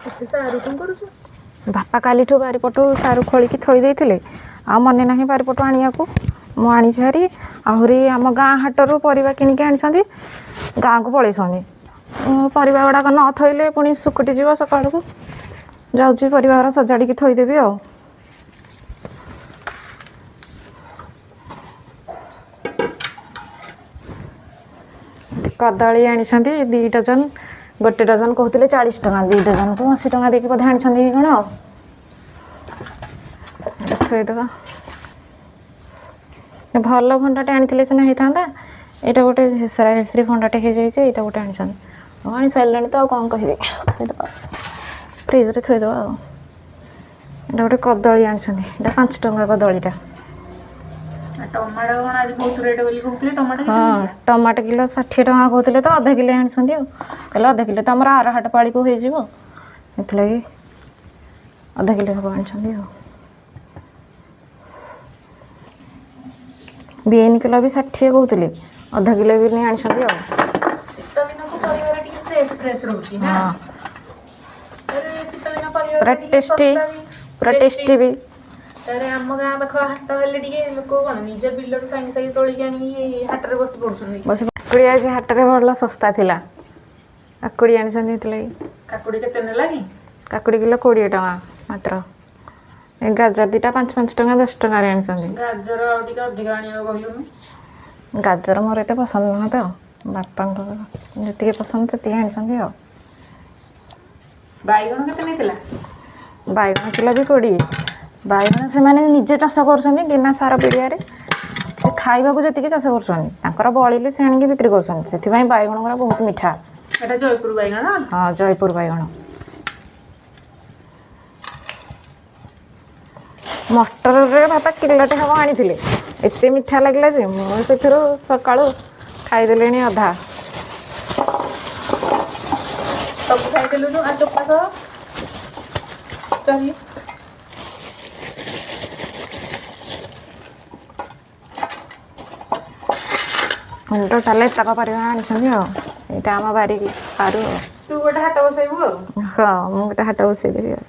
ଏତେ ସାରୁ କଣ କରୁଛୁ? ବାପା କାଲିଠୁ ବାରିପଟୁ ସାରୁ ଖୋଳିକି ଥୋଇ ଦେଇଥିଲେ, ଆଉ ମନେ ନାହିଁ ବାରିପଟୁ ଆଣିବାକୁ। ମୁଁ ଆଣିଛି ଭାରି। ଆହୁରି ଆମ ଗାଁ ହାଟରୁ ପରିବା କିଣିକି ଆଣିଛନ୍ତି, ଗାଁକୁ ପଳେଇଛନ୍ତି। ପରିବା ଗୁଡ଼ାକ ନ ଥୋଇଲେ ପୁଣି ଶୁକୁଟି ଯିବ। ସକାଳକୁ ଯାଉଛି ପରିବା ଗୁଡ଼ା ସଜାଡ଼ିକି ଥୋଇଦେବି। ଆଉ କଦଳୀ ଆଣିଛନ୍ତି 2 ଡଜନ। ଗୋଟେ ଡଜନ କହୁଥିଲେ 40 ଟଙ୍କା, 2 ଡଜନକୁ 80 ଟଙ୍କା ଦେଇକି ବୋଧେ ଆଣିଛନ୍ତି କି କ'ଣ। ଆଉ ଥୋଇଦେବା। ଭଲ ଭଣ୍ଡାଟେ ଆଣିଥିଲେ ସିନା ହେଇଥାନ୍ତା, ଏଇଟା ଗୋଟେ ହେସରା ହେସରି ଭଣ୍ଡାଟେ ହେଇଯାଇଛି। ଏଇଟା ଗୋଟେ ଆଣିଛନ୍ତି। ଆଉ ଆଣି ସାରିଲାଣି ତ ଆଉ କ'ଣ କହିବି, ଥୋଇଦେବା, ଫ୍ରିଜରେ ଥୋଇଦେବା। ଆଉ ଏଇଟା ଗୋଟେ କଦଳୀ ଆଣିଛନ୍ତି, ଏଇଟା 5 ଟଙ୍କା କଦଳୀଟା। ଟମାଟୋ କ'ଣ ଆଜି ବହୁତ ରେଟ୍ ବୋଲି କହୁଥିଲେ ଟମାଟୋ? ହଁ, ଟମାଟୋ କିଲୋ 60 ଟଙ୍କା କହୁଥିଲେ ତ ଅଧ କିଲୋ ଆଣିଛନ୍ତି। ଆଉ କହିଲେ ଅଧ କିଲୋ ତ ଆମର ଆର ହାଟ ପାଳିକୁ ହେଇଯିବ, ସେଥିଲାଗି ଅଧ କିଲୋ ହବ ଆଣିଛନ୍ତି। ଆଉ ବିନ୍ କିଲୋ ବି 60 କହୁଥିଲେ, ଅଧ କିଲୋ ବି ଆଣିଛନ୍ତି। ଆଉ ଶୀତ ଦିନକୁ ପରିବା ଟିକେ ଫ୍ରେଶ ଫ୍ରେଶ ରହୁଛି ନା? ହଁ। ଶୀତ ଦିନ ପରିବା ପୁରା ଟେଷ୍ଟି, ପୁରା ଟେଷ୍ଟି ବି। ତାପରେ ଆମ ଗାଁ ପାଖ ହାଟ ହେଲେ ଟିକେ ଲୋକ କ'ଣ ନିଜ ବିଲରୁ ସାଙ୍ଗେ ସାଙ୍ଗେ ତୋଳିକି ଆଣିକି ହାଟରେ ବସି ପଡୁଛନ୍ତି। ବସି। କାକୁଡ଼ି ଆଜି ହାଟରେ ଭଲ ଶସ୍ତା ଥିଲା, କାକୁଡ଼ି ଆଣିଛନ୍ତି ସେଥିଲାଗି। କାକୁଡ଼ି କେତେ ନେଲା କି? କାକୁଡ଼ି କିଲୋ 20 ଟଙ୍କା ମାତ୍ର। ଏ ଗାଜର 2ଟା 5 5 ଟଙ୍କା, 10 ଟଙ୍କାରେ ଆଣିଛନ୍ତି। ଗାଜର ଆଉ ଟିକେ ଅଧିକ ଆଣିବାକୁ କହିଲୁନି? ଗାଜର ମୋର ଏତେ ପସନ୍ଦ ନୁହଁ ତ, ବାପାଙ୍କ ଯେତିକି ପସନ୍ଦ ସେତିକି ଆଣିଛନ୍ତି। ଆଉ ବାଇଗଣ କେତେ ନେଇଥିଲା? ବାଇଗଣ କିଲୋ ବି 20। ବାଇଗଣ ସେମାନେ ନିଜେ ଚାଷ କରୁଛନ୍ତି ବିନା ସାର ପିଡ଼ିଆରେ, ସେ ଖାଇବାକୁ ଯେତିକି ଚାଷ କରୁଛନ୍ତି, ତାଙ୍କର ବଳିଲେ ସେ ଆଣିକି ବିକ୍ରି କରୁଛନ୍ତି। ସେଥିପାଇଁ ବାଇଗଣ ଗୁଡ଼ା ବହୁତ ମିଠା। ଏଟା ଜୟପୁର ବାଇଗଣ? ହଁ, ଜୟପୁର ବାଇଗଣ। ମଟରରେ ବାପା କିଲୋଟେ ହବ ଆଣିଥିଲେ, ଏତେ ମିଠା ଲାଗିଲା ଯେ ମୁଁ ସେଥିରୁ ସକାଳୁ ଖାଇଦେଲିଣି ଅଧା। ସବୁ ଖାଇଦେଲୁନୁ ଆଉ ଚୋପା ସହ ଚହି। ଟୋଟାଲ ଏତକ ପରିବା ଆଣିଛନ୍ତି। ଆଉ ଏଇଟା ଆମ ବାରି ସାରୁ। ଆଉ ତୁ ଗୋଟେ ହାଟ ବସେଇବୁ? ଆଉ ହଁ, ମୁଁ ଗୋଟେ ହାଟ ବସେଇଦେବି। ଆଉ